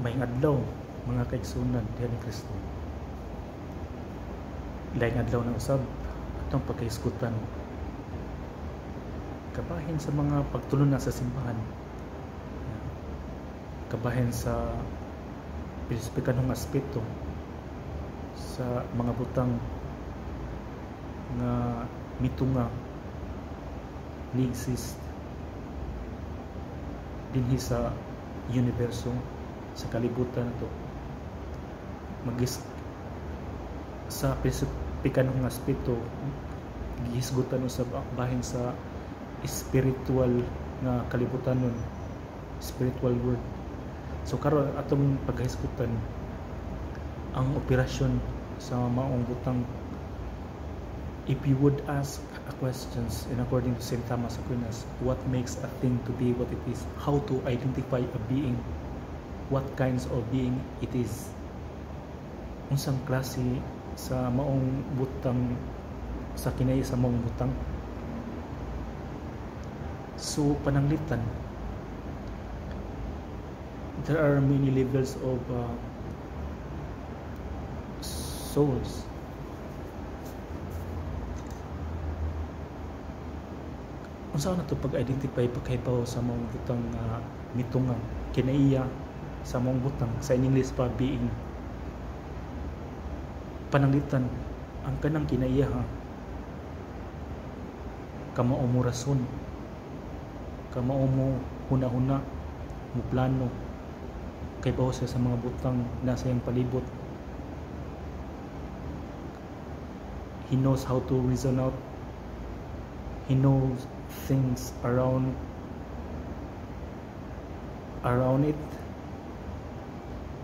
Maayong adlaw, mga kaigsuonan diha ni Kristo. Laing adlaw na usab atong pagkahisgutan kabahin sa mga pagtuluna sa simbahan, kabahin sa pilosopikanhong aspeto sa mga butang nga mitunga, ni-exist dinhi sa universo, sa kalibutan nato. Magis sa pilosopikanhong aspeto, gihisgutan usab bahin sa spiritual nga kalibutanon, spiritual world. So karon atong paghisgutan ang operasyon sa maong butang. If you would ask a questions in according to St. Thomas Aquinas, what makes a thing to be what it is, how to identify a being, what kinds of being it is, unsang klase sa maong butang, sa kinaiya sa maong butang. So pananglitan, there are many levels of souls. Unsa na to pag-identify, pagkahibaw sa maong butang mitunga, kinaiya sa maong butang, sa in English pa, being? Pananglitan, ang kanang kinaiya ha, kamao mo rason, kamao mo huna-huna, mo plano, kay bawo siya sa mga butang nasa iyang palibot. He knows how to reason out. He knows things around it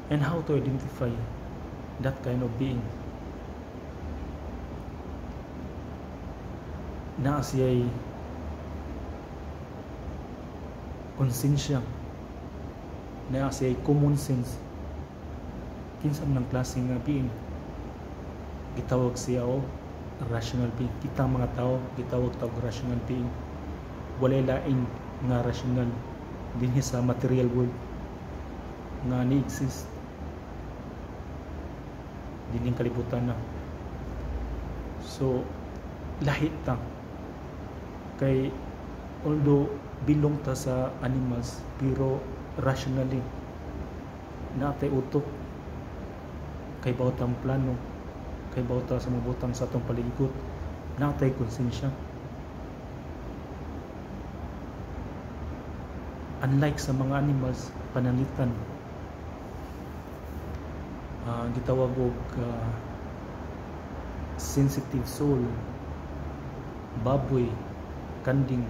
and how to identify that kind of being. Naa siya'y konsensya, naa siya'y common sense. Kinsa man ang klase nga being, gitawag siya og rational being. Kita mga tao gitawag tawag rational being. Walay lain nga rational dinhi sa material world nga ni-exist dinhing kalibutan na. So lahi ta kay although belong ta sa animals, pero rationally naa tay utok, kay tang plano, kay ta sa mabutang sa atong palibot, naa tay konsensya. Unlike sa mga animals, pananglitan gitawag og sensitive soul, baboy, kanding,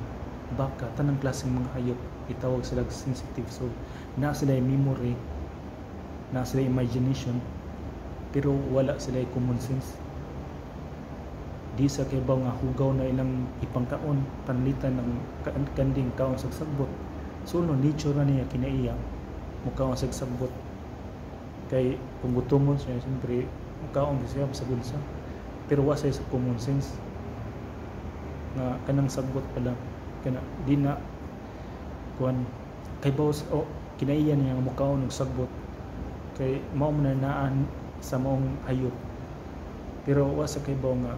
baka, tanang klaseng mga hayop, gitawag sila sensitive soul. Naa sila memory, naa sila imagination, pero wala sila common sense. Di sa kaybaw nga hugaw na ilang ipangkaon. Pananglitan ng kanding kaon sa sagbot. So no, nature na niya, kinaiya mukaon sa sagbot, kay kung gutomon siya, siyempre mukaon siya sa gunsa. Pero wa siya sa common sense nga kanang sagbot pala kana di na kuan kay bawas o kinaiya niya nga mukaon og sagbot kay mao man na naan sa maong hayop. Pero wa sa kaybaw nga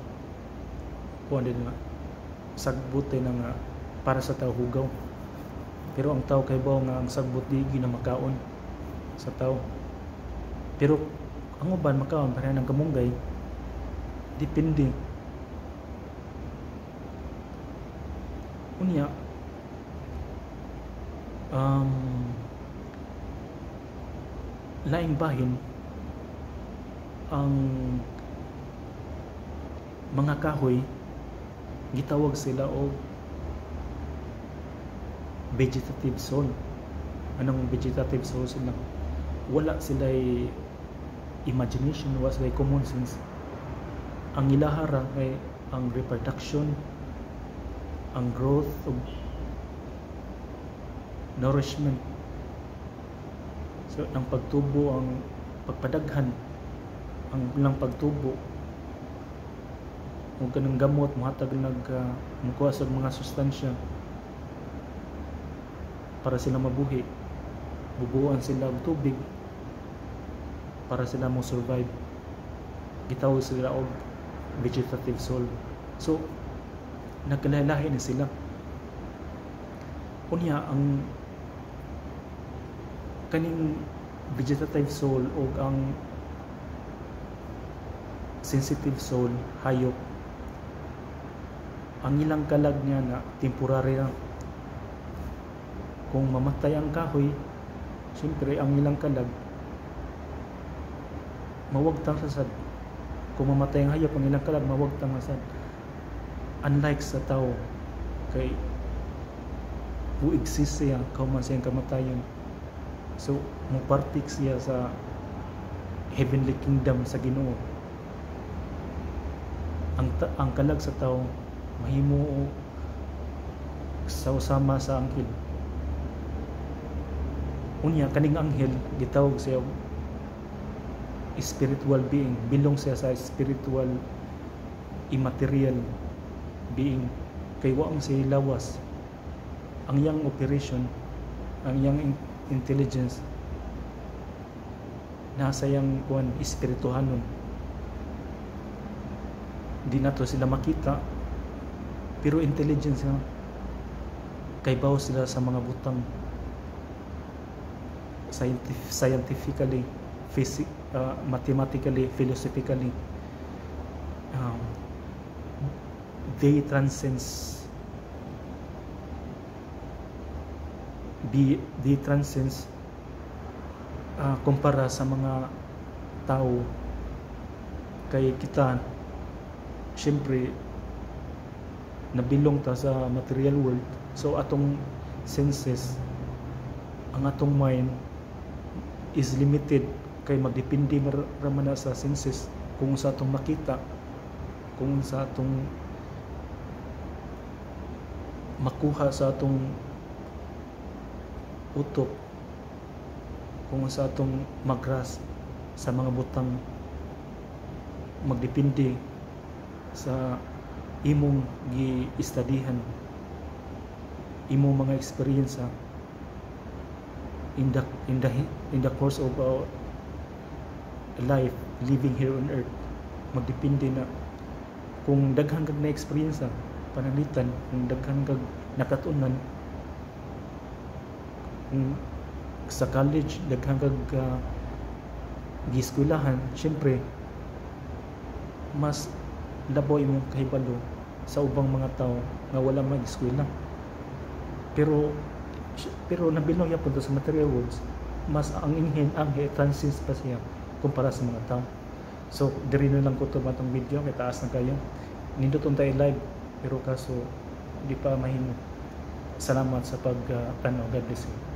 kuan din nga sagbot na nga para sa tao hugaw, pero ang tao kaybaw nga ang sagbot di gyud na makaon sa tao. Pero ang uban makaon pareha ng kamunggay, depende. Unya laing bahin, ang mga kahoy gitawag sila og vegetative soul. Anong vegetative soul sila? Wala sila imagination, wala sila common sense. Ang ilahara kay ang reproduction, ang growth of nourishment. So ang pagtubo, ang pagpadaghan, ang ilang pagtubo ug kanang gamot mohatag nag mukuha sa mga sustansya para sila mabuhi. Bubuan sila og tubig. para sila mo survive. Gitawag sila og vegetative soul. So nagkalahi-lahi ni sila. Unya, ang kaning vegetative soul o ang sensitive soul, hayop, ang ilang kalag niya na temporary lang. Kung mamatay ang kahoy, siyempre ang ilang kalag mawagtang sa sad. Kung mamatay ang hayop, ang ilang kalag mawagtang sa sad, unlike sa tao, kay who exist siya kauman siyang kamatayon. So mopartik siya sa heavenly kingdom sa Ginoo. Ang kalag sa tao mahimo sa usama sa anghel. Unya, kaning anghel gitawag siya spiritual being, belong siya sa spiritual, immaterial being, kay wa man siya lawas. Ang iyang operation, ang iyang intelligence nasa iyang kuan, espirituhanon. Di nato sila makita, pero intelligence nga kay baw sila sa mga butang scientifically, mathematically, philosophically. They transcends kumpara sa mga tao, kay kita syempre nabilong ta sa material world. So atong senses, ang atong mind is limited, kay magdepende ra man na sa senses, kung sa atong makita, kung sa atong makuha sa atong utok, kung sa atong magrasp sa mga butang, magdepende sa imong gi-studyhan, imong mga experience in the course of our life living here on earth. Magdepende na kung daghan kag na experience, pananglitan kung daghan kag nakatunan, kung sa college daghan kag gieskwelahan, syempre mas labaw imong kahibalo sa ubang mga tao nga wala mag-eskwela, pero nabilong yapon to sa material worlds. Mas ang inhin ang transcends pa siya kumpara sa mga tao. So diri na lang ko to atong video kay taas na kayo. Nindot unta live, pero kaso di pa mahimo. Salamat sa pag tanaw. God bless you.